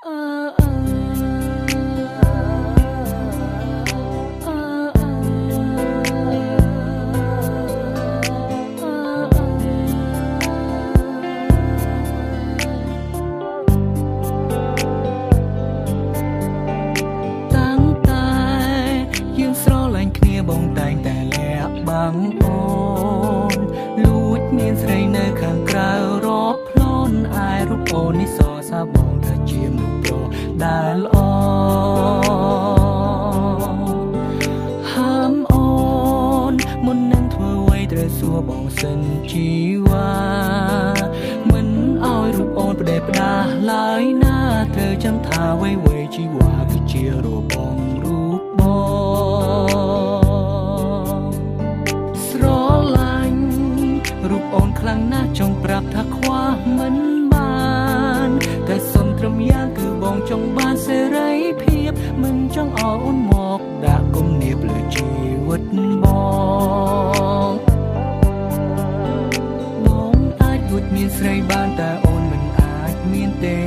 អើអើអើ តាំងតែយើងស្រឡាញ់គ្នា បងតែងតែលាក់បាំងអូន លួចមានស្រីនៅខាងក្រៅរាប់ផ្លូន ឯរូបអូននេះសរសើរបងថាជាមនុស្សប្រុសដែលល្អ ហាមអូនមុននឹងធ្វើអ្វីត្រូវសួរបងសិន ជីវ៉ាមិនឲ្យរូបអូនផ្ដេសផ្ដាសឡើយណា ត្រូវចាំថាអ្វីៗជីវ៉ាគឺជារបងរូបបង ស្រឡាញ់រូបអូនខ្លាំងណាស់ ចង់ប្រាប់ថាខ្វះមិនបាន តែសុំត្រឹមយ៉ាងគឺបងចង់បានសេរីភាព មិនចង់ឲ្យអូនមកដាក់គំនាបលើជីវិតបង បងអាចលួចមានស្រីបាន តែអូនមិនអាចមានទេ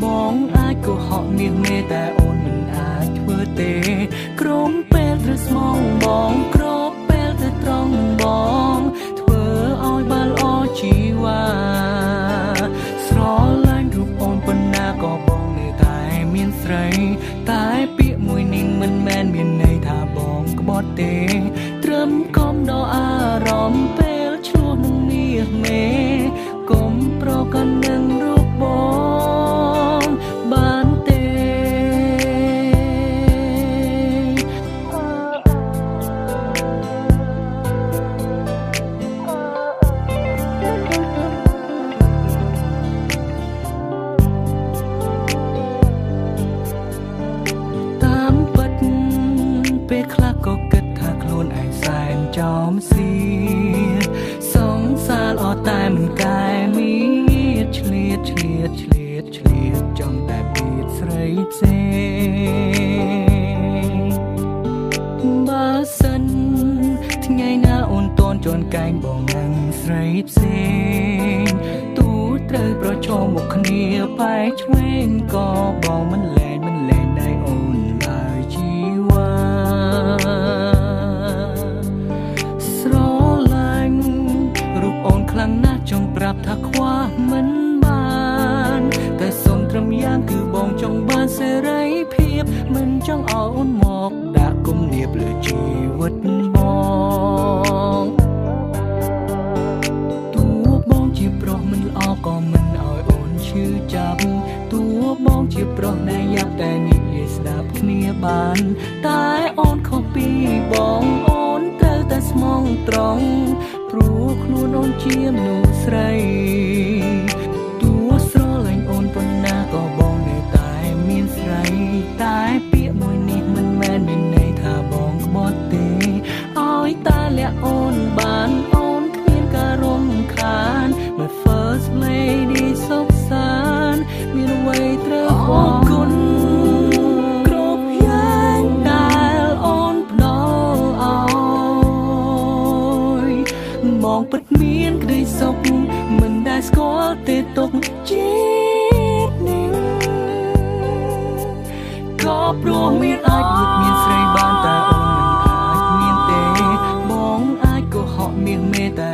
បងអាចកុហកមាសមេ តែអូនមិនអាចធ្វើទេ ក្រុមពេលត្រូវស្មងបង ក្របពេលទៅត្រង់បង ធ្វើឲ្យបានល្អជីវ៉ា ស្រឡាញ់រូបអូនប៉ុណ្ណាក៏បងនៅតែមានស្រី តែពាក្យមួយនេះមិនមែនមានន័យថាបងក្បត់ទេ ត្រឹមកុំដល់អារម្មណ៍ពេលឆ្លោះនឹងមាសមេ កុំប្រកាន់នឹងរូបបងបានទេ តាមពិតពេលខ្លះក៏គិតថាខ្លួនឯងសែនចោមស៊ីសងសារអត់ តែមិនកែមានឆ្លៀតឆ្លៀតឆ្លៀតឆ្លៀត ចង់តែពីស្រីផ្សេង បើសិនថ្ងៃណាអូនតនជន់កែងបងនឹងស្រីផ្សេង ទូត្រូវប្រឈមមុខគ្នាបែកឆ្វេង ក៏បងមិនលែងមិនលែងដៃអូនឡើយ ជីវ៉ាស្រឡាញ់រូបអូនខ្លាំងណាស់ ចង់ប្រាប់ថាខ្វះមិនបាន តែសុំត្រឹមយ៉ាងគឺបងចង់បានសេរីភាព មិនចង់ឲ្យអូនមកដាក់គំនាបលើជីវិតបង តួបងជាប្រុសមិនល្អក៏មិនឲ្យអូនឈឺចាប់ តួបងជាប្រុសដែលយ៉ាប់តែនិយាយស្ដាប់គ្នាបាន តែអូនខុសពីបង អូនត្រូវតែស្មងត្រង់ ព្រោះខ្លួនអូនជាមនុស្សស្រី តួស្រឡាញ់អូនប៉ុណ្ណាក៏បងនៅតែមានស្រី តែពាក្យមួយនេះមិនមែនមានន័យថាបងក្បត់ទេ ឲ្យតែលាក់អូនបាន អូនគ្មានការរំខាន My first lady សុខសាន្តមានអ្វីត្រូវអរគុណគ្រប់យ៉ាងដែលអូនផ្ដល់ឲ្យ បងពិតមានក្តីសុខ មិនដែលស្គាល់ទេទុកជាតិនេះ ក៏ព្រោះមានអាចលួចមានស្រីបាន តែអូនមិនអាចមានទេ បងអាចកុហកមាសមេតែ